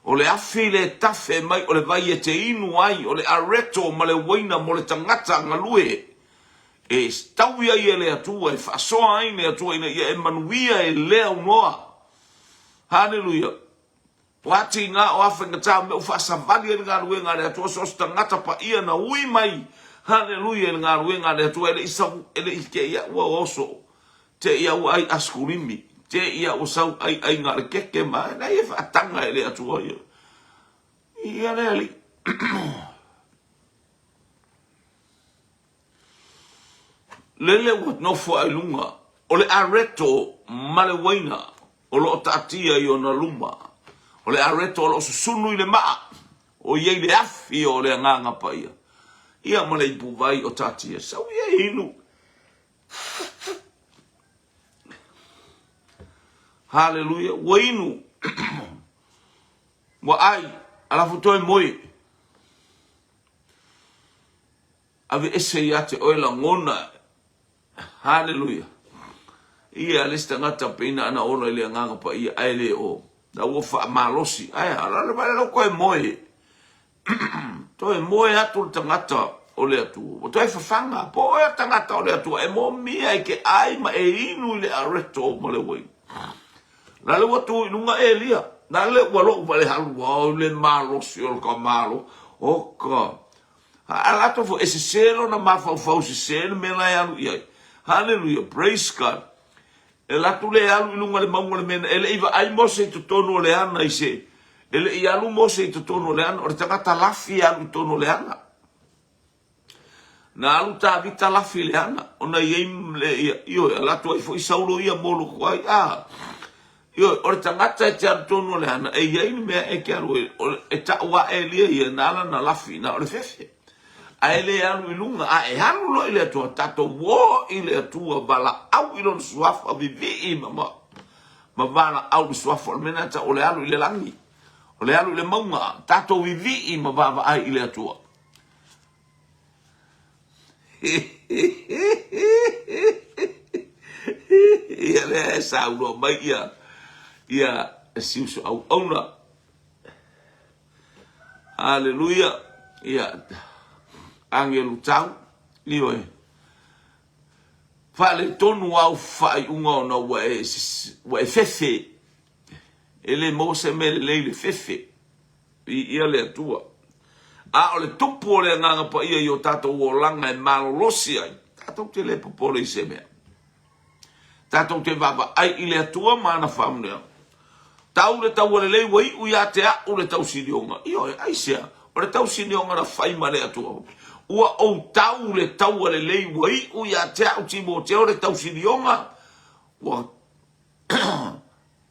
O le afi le tafe mai o le vai e te inu ai, o le areto ma le uaina mo le tagata galue e taui ai e le Atua, e faasoa ai le Atua ina ia e manuia e le aunoa. Haleluia! O a tiga, o a faigata, o mea ua faasavali ai le galuega a le Atua, so o se tagata paia na ui mai, haleluia, i le galuega a le Atua, e le i sau, e le i te i ua oso, te i ua ai askulimi, te i ua sau ai aiga a le keke ma, e leai e faataga e le Atua ia. Ia le Alii. Lele ua nofo ai luga o le areto ma le uaina o lo o taatia i ona luma. O le areto o lo o susunu i le maa, o i ai le afi o le Agaga Paia, ia ma le ipuvai o taatia. Sau ia e inu. Haleluia. Ua inu. Ua ai. Alafo toe moe. Aveese ia te oe lagona. Haleluia. Ia le isi tagata pei na ana ola i le Agaga Paia ae le o. La ua faamalosi. Ae a, la le vale lau toe moe. Toe moe atu le tagata o le Atua. Ua toe fafaga. Po oe o tagata o le Atua e mōmia e ke ai ma e inu i le areto ma le uaina. La le ua tu i luga Elia. La le ua lou vale halu au le malosi o le ka malo. O ka. A latou foi, e sese lona mafaufau, sese le mea la e alu i ai. Hallelujah, praise God. E alu atu le alu i luga o le mauga o le mea, e le i vaai Mose i totonu o le ana i se, e le i alu Mose i totonu o le ana, o le tagata lafi e alu i totonu o le ana. Na alu Tavita lafi i le ana, ona i ai le, ia, ioe, alu atu ai foi Saulo ia moloku ai, a, ioe, o le tagata e te alu tonu o le ana, e i ai le mea e te alu ai, e tau ae lia ia, na ala na lafi, na o le fefe. Ae le alu i luga, a e alu loa i le Atua, tatou o i le Atua, valaau i lona suafa, vivii ma, ma, ma valaau i le suafa, o le mea lena e tau o le alu i le lagi, o le alu i le mauga, tatou vivii ma vaavaai i le Atua. Ia lea e saunoa mai ia ia si uso auauna. Haleluia. Ia agelu tau. Ioe. Faaletonu au faaiuga ona ua e, ua e fefe. E le maua se mea lelei le fefe. Viia le Atua. A o le tupu o le Agaga Paia i o tatou olaga e malolosi ai, tatou te le popole i se mea. Tatou te vaavaai i le Atua ma ana faamanuiaga. Tau le taua lelei ua iu ia te a'u le tausilioga. Ioe, aisea? O le tausilioga na fai ma le Atua. Ua ou tau le taua lelei ua iu ia te a'u Timoteo le tausilioga ua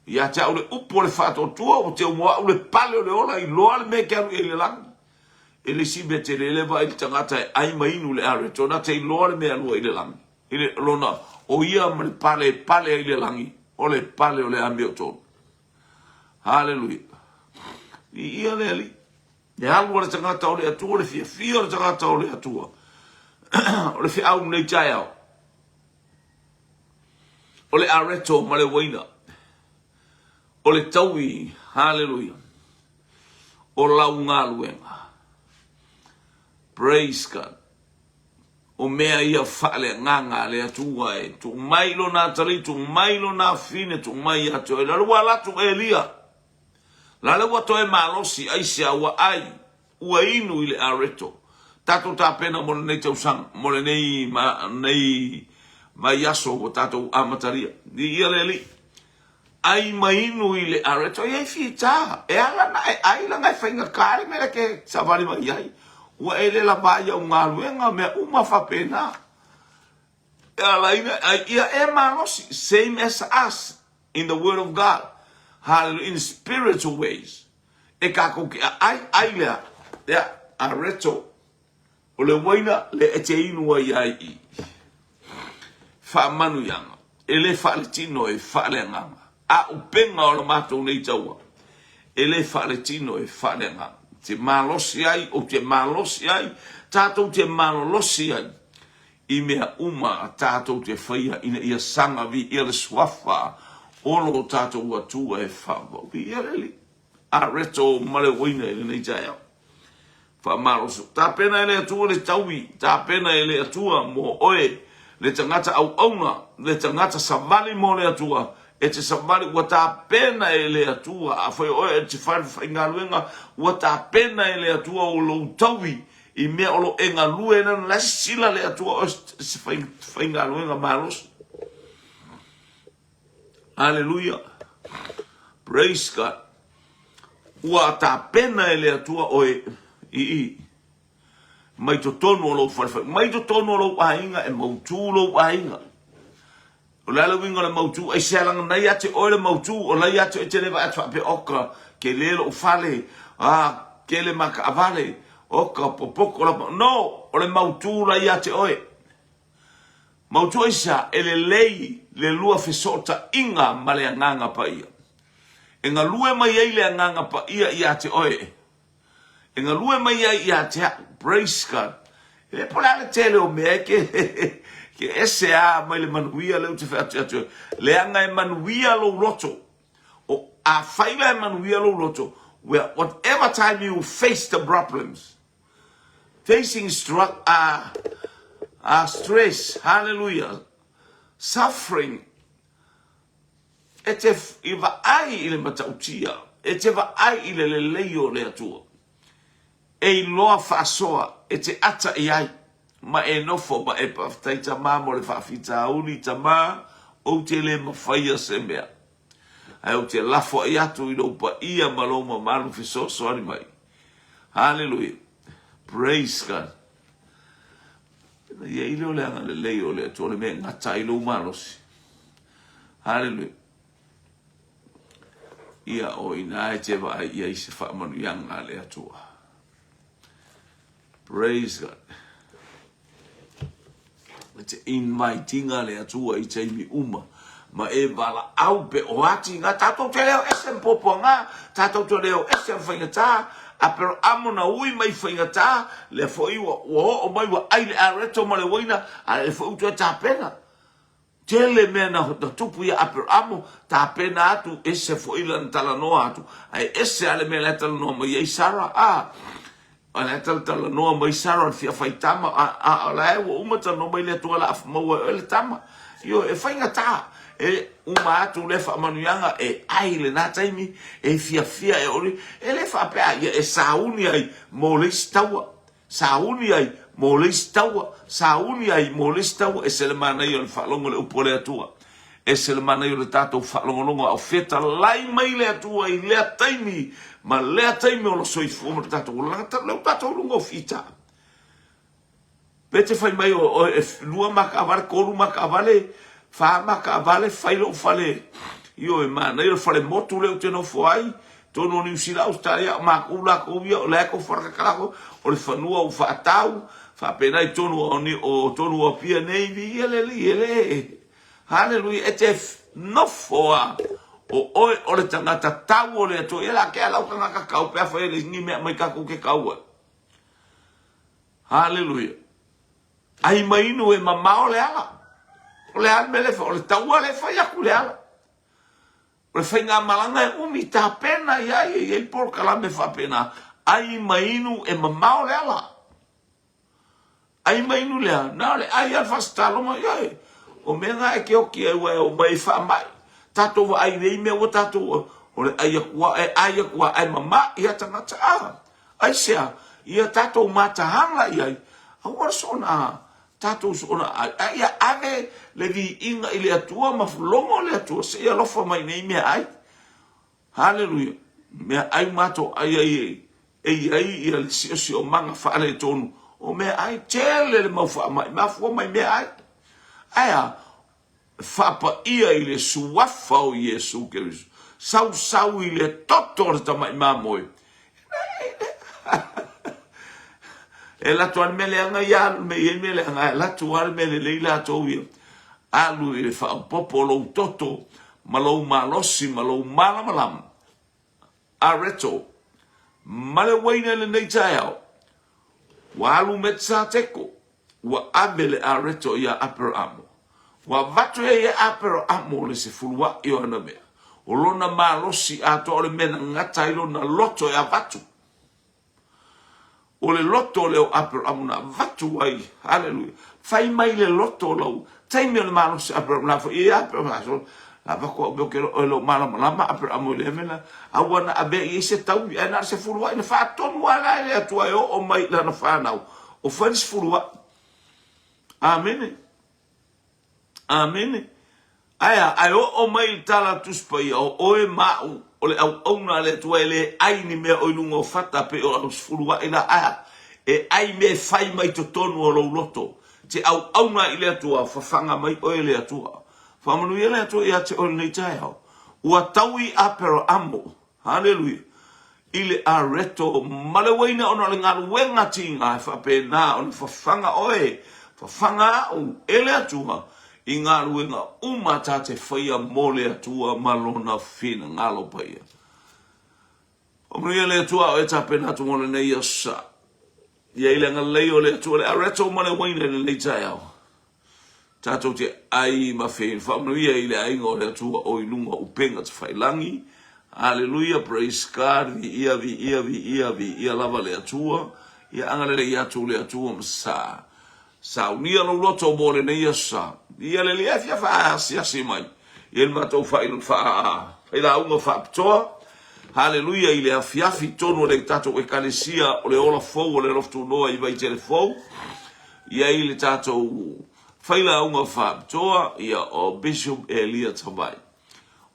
Ia te au le upu o le faatuatua, ua teu mo au le pale o le ola, iloa le mea e te alu i ai i le lagi. E le isi mea tele le vaai i le tagata e ai ma inu i le areto, na te iloa le mea e alu ai i le lagi. I le lona, o ia ma le pale e pale ai i le lagi, o le pale o le amiotonu. Haleluia. Viia le Alii. Le alu a le tagata o le Atua, le fiafia o le tagata o le Atua. O le feau lenei taeao. O le areto ma le uaina. O le taui, haleluia, o lau galuega. Praise God. O mea ia faaleagaga a le Atua e tuu mai lona atalii, tuu mai lona afine, tuu mai ia te oe. Lale ua alu atu Elia. Lale ua toe malosi, aisea ua ai. Ua inu i le areto. Tatou tapena mo lenei tausaga, mo lenei, ma, nei vaiaso ua tatou amatalia. Viia le Alii. Ai ma inu i le areto e i ai fita. E ala na e ai laga e faigata le mea lea ke savali mai ai. Ua e le lava ai au galuega mea uma faapena. E ala ai na ai ia e malosi. Same as us in the word of God. Hallelujah. In spiritual ways. E kakou ke ai ai lea. Lea areto. O le uaina lea e te inu ai ai i faamanuiaga, e le faaletino e faaleagaga. A upega o le matou nei taua, e le faaletino e faaleagaga. Te malosi ai, ou te malosi ai, tatou te malolosi ai i mea uma tatou te faia ina ia saga viia le suafa o lo tatou Atua e faavavau. Viia le Alii. Areto ma le uaina i lenei taeao. Faamaloso. Tapena e le Atua le taui, tapena e le Atua mo oe, le tagata auauna, le tagata savali mo le Atua, e te savali ua tapena e le Atua, afai o oe e te faigaluega, ua tapena e le Atua o lou taui i mea o lo e galue lana la sila le Atua o se faigaluega malosi. Aleluia. Praise God. Ua tapena e le Atua oe i i mai totonu o lou falefale, mai totonu o lou aiga e mautū lou aiga. O le a le uiga o le mautū? Aisea laga na ia te oe le mautū, o la ia te oe te le vaai atu faapea, oka, kele lou fale, a, kele ma kaavale, oka, popoko lapa. No, o le mautū la ia te oe. Mautuaisa e lelei le lua fesootaiga ma le Agaga Paia. E galue mai ai le Agaga Paia ia te oe. E galue mai ai ia te au. Praise God. E le po le a le tele o mea e ke, ke ese a mai le manuia lea ou te fai atu ia te oe. Leaga e manuia lou loto. O, afai la e manuia lou loto, well, whatever time you face the problems, Facing struggle, stress, hallelujah, suffering, e te i vaai i le matautia, e te vaai i le lelei o le Atua. E iloa faasoa, e te ata i ai, ma e nofo ma e faafetai Tama mo le faafitauli, Tama, ou te le mafaia se mea. Ae ou te lafoai atu i lou paia ma lou mamalu fesoasoani mai. Haleluia. Praise God. Pena ia i leo le agalelei o le Atua, o le mea e gata ai lou malosi. Haleluia. Ia o ina e te vaai i ai se faamanuiaga a le Atua. Praise God. E te invitinga le Atua i taimi uma. Ma e valaau pe o ati nga tatou te leo ese mpopoanga, tatou te leo ese mfaigata, a pero amo na ui mai faigata, lea foi ua, ua oo mai ua ai le areto ma le uaina, a le foi utu e tapena. Tele mea na tupu ia Aperamo, tapena atu, ese foi lana talanoa atu, ae ese lava le mea la e talanoa mai ai Sara, a, o la e talatalanoa mai Sara o le fia fai tama, a, a, o la e ua uma talanoa mai le Atua o le a maua e oe le tama. Ioe, e faigata, e uma atu lea faamanuiaga e ai i lena taimi, e fiafia e oli, e le faapea ia e sauni ai mo le isi taua. Sauni ai mo le isi taua, sauni ai mo le isi taua, ese le manaia o le faalogo i le upu a le Atua. Ese le manaia o le tatou faalogologo a o fetalai mai le Atua i lea taimi ma lea taimi o lo soifua ma le tatou olaga talu lea ua tatou i luga o fita. Pe te fai mai o e lua makaavale, tolu makaavale, fa makaavale, fai lou fale, ioe, manaia le fale motu lea ou te nofo ai, Tonu o Niu Sila, Ausetalia, o makou lakou ia, o lea kou falakaka lakou, o le fanua ua faatau, faapena i tonu o, o tonu o Apia nei, viia le Alii, e le, haleluia, e te nofo a, o oe o le tagata tau o le Atua, ia la ke ala o tagata kau, pe afai e le ni mea mai kakou ke kau ai. Haleluia. Ai mai inu e mamao le ala. O le a le mea le o le taua le fai atu le ala. O le faigamalaga e umi tapena i ai e i ai polokalame faapena, ai ma inu e mamao le ala. Ai ma inu lea, na o le ai a le faasataloga, ioe, o mea na e ke oki ai ua e o mai e faamai. Tatou vaai i nei mea ua tatou, o le ai atu a, e ai atu a, ae mama'i a tagata, a, aisea, ia tatou mataala i ai, aua le soona. Tatou soona ai, a ia ave le viiga i le Atua ma logo le Atua seia alofa mai nei meaai. Haleluia! Meaai ua matou ai ai e i ai ia le siosiomaga faaletonu o meaai, tele le mau faamai, mafua mai meaai. Ae a? Faapaia i le Suafa o Iesu Keriso, sausau i le toto o le tamai mamoe. E alu atu lava le mea leaga ia alu mea i ai mea leaga, ae alu atu lava le mea lelei latou ia. Alu i le faaopoopo o lou toto ma lou malosi ma lou malamalama. Areto, ma le uaina i lenei taeao, ua alu Metasateko, ua ave le areto iā Aperamo. Ua avatu ai e Aperamo le sefulua'i o ana mea, o lona malosi atoa o le mea na gata ai lona loto e avatu. O le loto lea o Aperamo na avatu ai, haleluia, fai mai le loto o lau taimi o le malosi Aperamo, la foi e Aperamo, la avatu au mea ou te e le o malamalama Aperamo i lea mea la, a ua na avea i ai se taui, ae na o le sefulua'i na faatonu lava la e le Atua e oo mai i lana fanau, o fai le sefulua'i. Amene. Amene. Ae a? Ae oo mai le tala a le Tusi Paia, o oe ma au, o le auauna a le Atua e le ai ni mea o i luga o fata pei o au sefulua'i la, ae a? E ai mea e fai mai totonu o lou loto. Te auauna i le Atua, fafaga mai oe e le Atua. Faamanuia le Atua ia te oe i lenei taeao. Ua taui Aperamo Haleluia! I le areto ma le uaina ona o le galuega tiga e faapena ona fafaga oe, fafaga au e le Atua i galuega uma ta te faia mo le Atua ma Lona finagalo paia. Faamanuia le Atua a oe tapena atu mo lenei aso sa. Ia i le agalelei o le Atua le areto ma le uaina i lenei taeao. Tatou te ai ma fein faamanuia i le aiga o le Atua o i luga o upega tafailangi. Aleluia, praise God, viia, viia, viia, viia lava le Atua. Ia agalelei atu le Atua ma sa. Saunia lou loto mo lenei aso sa. Viia le Alii, e fia faaasiasi mai i le matou failauga faapitoa. Haleluia i le afiafi tonu o le tatou Ekalesia o le ola fou o le Alofa Tunoa i Vaitele Fou. I ai le tatou failauga faapitoa, ia o Bishop Elia Tavai.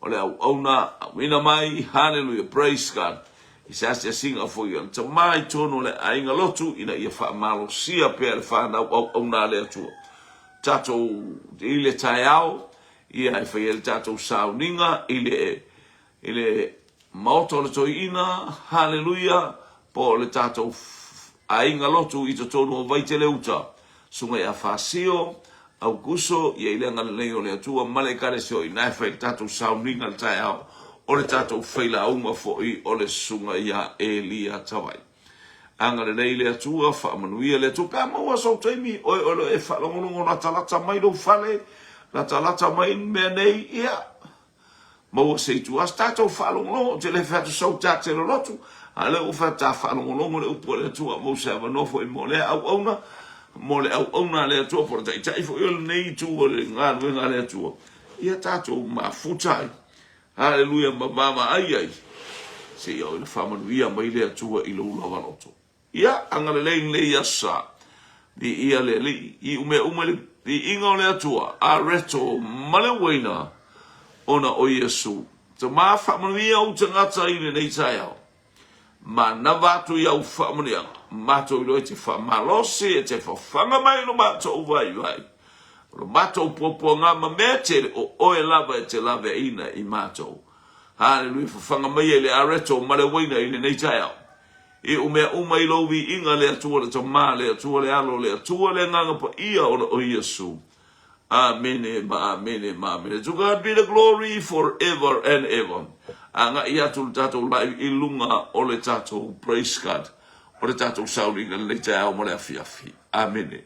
O le auauna auina mai, hallelujah, praise God, i se asiasiga foi a le tama i totonu o le aiga lotu ina ia faamalosia pea le fanau auauna a le Atua. Tatou i le taeao, ia e fai ai le tatou sauniga i le I le Maota o le Toeaina, haleluia, po o le tatou aiga lotu i totonu o Vaitele Uta, Susuga ia Fasio, Aukuso, ia i le agalelei o le Atua ma le Ekalesia o i ina e fai le tatou sauniga i le taeao o le tatou failauga foi o le Susuga ia Elia Tavai. Agalelei le Atua, faamanuia le Atua. Pe a maua sou taimi, oe o lo e faalogologo latalata mai lou fale, latalata mai mea nei, ia, Maua se itu a se tatou faalogologo, ou te le fai atu sau ta te lolotu, a o lea ua fai atu ta faalogologo le upu a le Atua, maua se avanoa foi mo lea auauna, mo le auauna a le Atua, po o le taitai foi o lenei itu o le galuega a le Atua, ia tatou mafuta ai, haleluia, ma vaavaai ai, seia oo ina faamanuia mai le Atua i lou lava loto. Ia, agalelei lenei aso sa. Viia le Alii, iu mea uma i le viiga o le Atua, areto ma le uaina ona o Iesu. Tama faamanuia ou tagata i lenei taeao. Manava atu i au faamanuiaga, matou iloa e te faamalosi, e te fafaga mai lo matou vaivai, o lo matou puapuaga ma mea tele, o oe lava e te laveaiina i matou. Haleluia, fafaga maia i le areto ma le uaina i lenei taeao. Iu mea uma i lou viiga, le Atua le Tama, le Atua le Alo, le Atua le Agaga Paia ona o Iesu. Amene ma amene ma amene. To God be the glory for ever and ever. Agai atu le tatou live i luga o le tatou praise God, o le tatou sauniga i lenei taeao ma le afiafi. Amene.